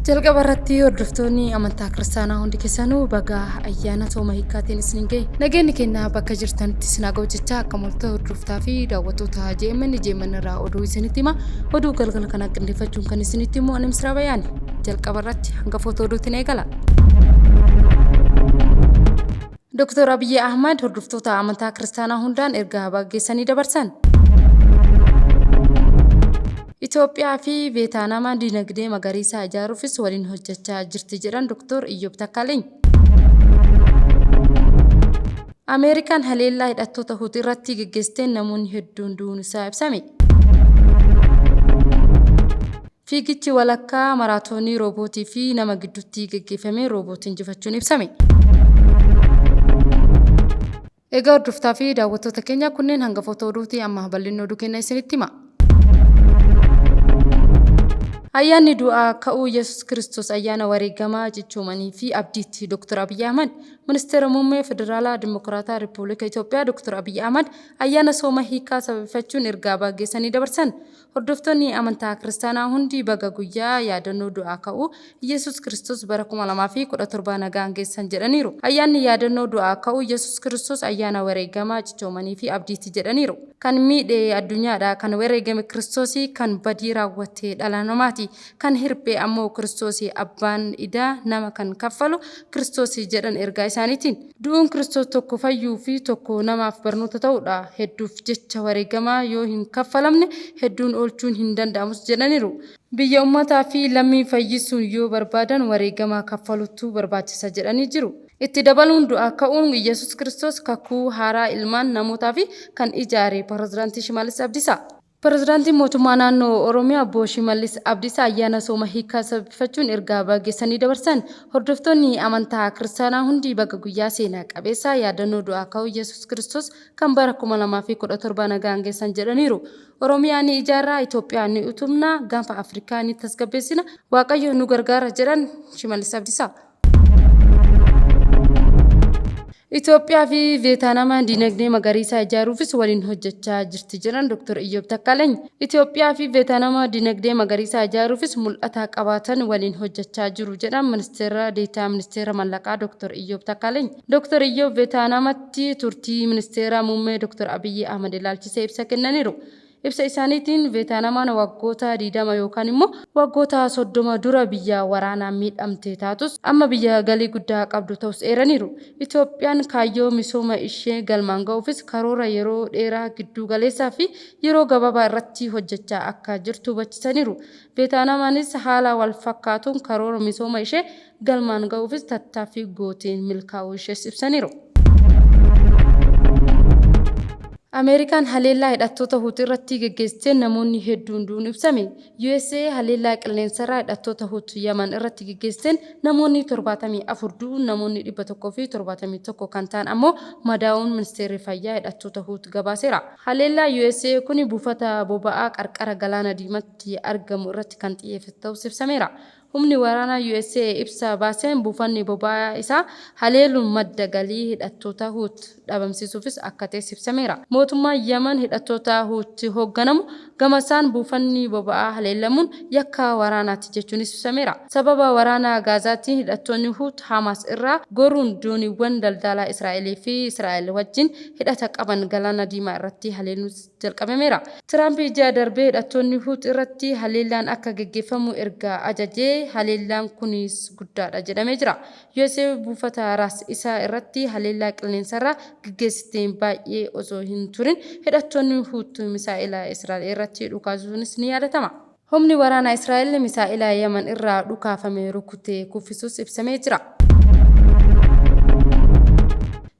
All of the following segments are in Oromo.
Jalqaba irratti hordoftoonni amantaa kiristaanaa hundi keessanuu baga ayyaana sooma hiikkaatiin isin gahe. Nageenyi keenya bakka jirtanitti isin haa ga'u jechaa akka molta hordoftaa fi daawwattoota JMN JMN irraa oduu isinitti hima. Oduu galgala kanaa qindeeffachuun kan isinitti himu ani Misraa Bayaani. Jalqaba irratti hangafoota oduutiin eegala. Dr. Abiyyi Ahmad hordoftoota amantaa kiristaanaa hundaan ergaa baga geessanii dabarsan. Itoophiyaa fi Veetaanamaan dinagdee magariisaa ijaaruufis waliin hojjechaa jirti jedhan Dr. Iyyoob Takkaaleny. Ameerikaan haleellaa hidhattoota Huutii irratti geggeessiteen namoonni hedduun du'uun isaa ibsame. Fiigichi walakkaa maraatoonii roobootii fi nama gidduutti geggeeffame roobootii injifachuun ibsame. Egaa hordoftaa fi daawwattoota keenya kunneen hangafoota oduuti amma bal'inni oduu keenya isinitti hima. Ayyaanni du'aa ka'uu Yesuus Kiristoos ayyaana wareegamaa cichoomanii fi abdiitti Dr. Abiyyi Ahmad. Ministeera Muummee Federaalaa Dimokiraataa Riippubilika Itoophiyaa Dr. Abiyyi Ahmad ayyaana sooma hiikaa sababeeffachuun ergaa bageessanii dabarsan. Hordoftoonni amantaa Kiristaanaa hundi baga guyyaa yaadannoo du'aa ka'uu Iyyasuus Kiristoos bara 2017 nagaan geessan jedhaniiru. Ayyaanni yaadannoo du'aa ka'uu Iyyasuus Kiristoos ayyaana wareegamaa, cichoomanii fi abdiiti jedhaniiru. Kan miidhe addunyaadha, kan wareegame Kiristoosi, kan badii raawwate dhala namaati, kan hirphe ammoo Kiristoosi, abbaan idaa nama kan kaffalu Kiristoosi jedhan ergaa isaaniitiin. Du'uun Kiristoos tokko fayyuu fi tokko namaaf barnoota ta'uudha. Hedduuf jecha wareegamaa yoo hin kaffalamne hedduun oolchuun hin danda'amus jedhaniiru. Biyya ummataa fi lammii fayyisuun yoo barbaadan wareegama kaffaluutu barbaachisa jedhanii jiru. Itti dabaluun du'aa ka'uun Iyyasuus Kiristoos kakuu haaraa ilmaan namootaaf kan ijaare Pirezidaantii Shimallis Abdiisaa. Pirezidaantiin Mootummaa Naannoo Oromiyaa Obbo Shimallis Abdiisaa ayyaana sooma hiikkaa sababeeffachuun ergaa bageessanii dabarsan. Hordoftoonni amantaa Kiristaanaa hundi baga guyyaa seenaa qabeessa yaadannoo du'aa ka'uu Iyyasuus Kiristoos kan bara 2017 nagaan geessan jedhaniiru. Oromiyaa ni ijaarra, Itoophiyaa ni utubna, gaanfa Afrikaa ni tasgabbeessina, Waaqayyo nu gargaara jedhan Shimallis Abdiisaa. Itoophiyaa fi Veetaanamaan dinagdee magariisaa ijaaruufis waliin hojjechaa jirti jedhan Dr. Iyyoob Takkaalany. Itoophiyaa fi Veetaanamaa dinagdee magariisaa ijaaruufis mul'ata qabaatan waliin hojjechaa jiru jedhan Ministeera Deetaa Ministeera Mallaqaa Dr. Iyyoob Takkaalany. Dr. Iyyoob Veetaanamatti turtii Ministeera Muummee Dr. Abiyyi Ahmad ilaalchisee ibsa kennaniiru. Ibsa isaaniitiin Veetaanamaan waggoota 20 yookaan immoo waggoota 30 dura biyya waraanaan miidhamte taatus amma biyya galii guddaa qabdu ta'us eeraniiru. Itoophiyaan kaayyoo misooma ishee galmaan ga'uufis karoora yeroo dheeraa, gidduu galeessaa fi yeroo gabaabaa irratti hojjechaa akka jirtu hubachisaniiru. Veetaanamaanis haala walfakkaatuun karoora misooma ishee galmaan ga'uufis tattaaffii gooteen milkaa'uu ishees ibsaniiru. Ameerikaan haleellaa hidhattoota Huutii irratti geggeessiteen namoonni hedduun du'uun ibsame. USA haleellaa qilleensarraa hidhattoota Huut Yaman irratti geggeessiteen namoonni 74 du'uun namoonni 171 kan ta'an ammoo madaa'uun ministeerri fayyaa hidhattoota Huut gabaaseera. Haleellaa USA kuni buufata boba'aa qarqara galaana diimatti argamu irratti kan xiyyeeffate ta'uus ibsameera. Humni waraanaa usa ibsa baaseen buufanni boba'aa isaa haleeluun madda galii hidhattoota Huut dhabamsiisuufis akka ta'es ibsameera. Mootummaan Yaman hidhattoota Huutti hoogganamu gamasaan buufanni boba'aa haleelamuun yakka waraanaati jechuunis ibsameera. Sababa waraana Gaazaatiin hidhattoonni Huut Hamaas irraa goruun dooniiwwan daldalaa Israa'elii fi Israa'el wajjin hidhata qaban Galaana Diimaa irratti haleeluunis jalqabameera. Tiraamp ji'a darbe hidhattoonni Huut irratti haleellaan akka geggeeffamu erga ajajee haleellaan kunis guddaadha jedhamee jira. USA buufata Raas Isaa irratti haleellaa qilleensarraa geggeessiteen baay'ee osoo hin turin hidhattoonni Huut misaa'ela Israa'el irratti dhukaasuunis ni yaadatama. Humni waraanaa Israa'el misaa'ela Yaman irraa dhukaafame rukute kuffisuus ibsamee jira.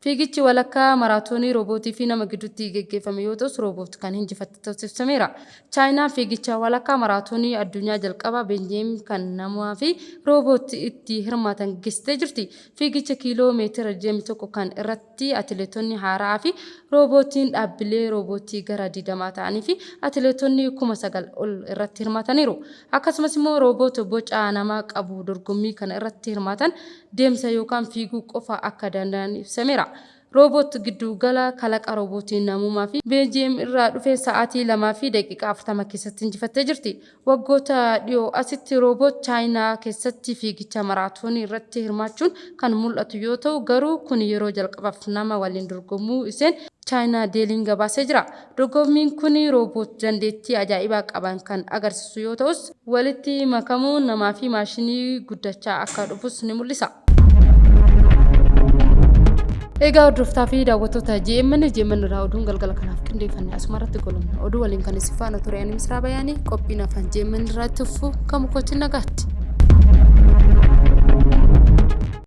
Fiigichi walakkaa maraatoonii roobootii fi nama gidduutti geggeeffame yoo ta'us rooboot kan hinjifatte ta'us ibsameera. Chaayinaan fiigicha walakkaa maraatoonii addunyaa jalqabaa Beenjiim kan namaa fi rooboot itti hirmaatan geggeessitee jirti. Fiigicha kiiloo meetira 21 kan irratti tti atileetonni haara'aa fi roobootiin dhaabbilee roobootii gara 20 ta'anii fi atileetonni 9,000 ol irratti hirmaataniiru. Akkasumas immoo rooboot boca namaa qabu dorgommii kana irratti hirmaatan deemsa yookaan fiiguu qofa akka danda'an ibsameera. Rooboot giddu gala kalaqa roobootii namummaa fi Beeljiyeem irraa dhufe sa'aatii 2:40 keessatti injifattee jirti. Waggoota dhiyoo asitti rooboot Chaayinaa keessatti fiigicha maraatoonii irratti hirmaachuun kan mul'atu yoo ta'u, garuu kun yeroo jalqabaaf nama waliin dorgomuu isheen Chaayinaa Deeliin gabaasee jira. Dorgommiin kun rooboot dandeettii ajaa'ibaa qaban kan agarsiisu yoo ta'us, walitti makamuun namaa fi maashinii guddachaa akka dhufus ni mul'isa. Egaa hordoftaa fi daawwattoota GMN GMN irraa oduun galgala kanaaf qindeeffanne asuma irratti golomna. Oduu waliin kan isin faana ture ani Misraa Bayaanii qophiin afaan GMN irraa itti fufu kan mukootiin nagaatti.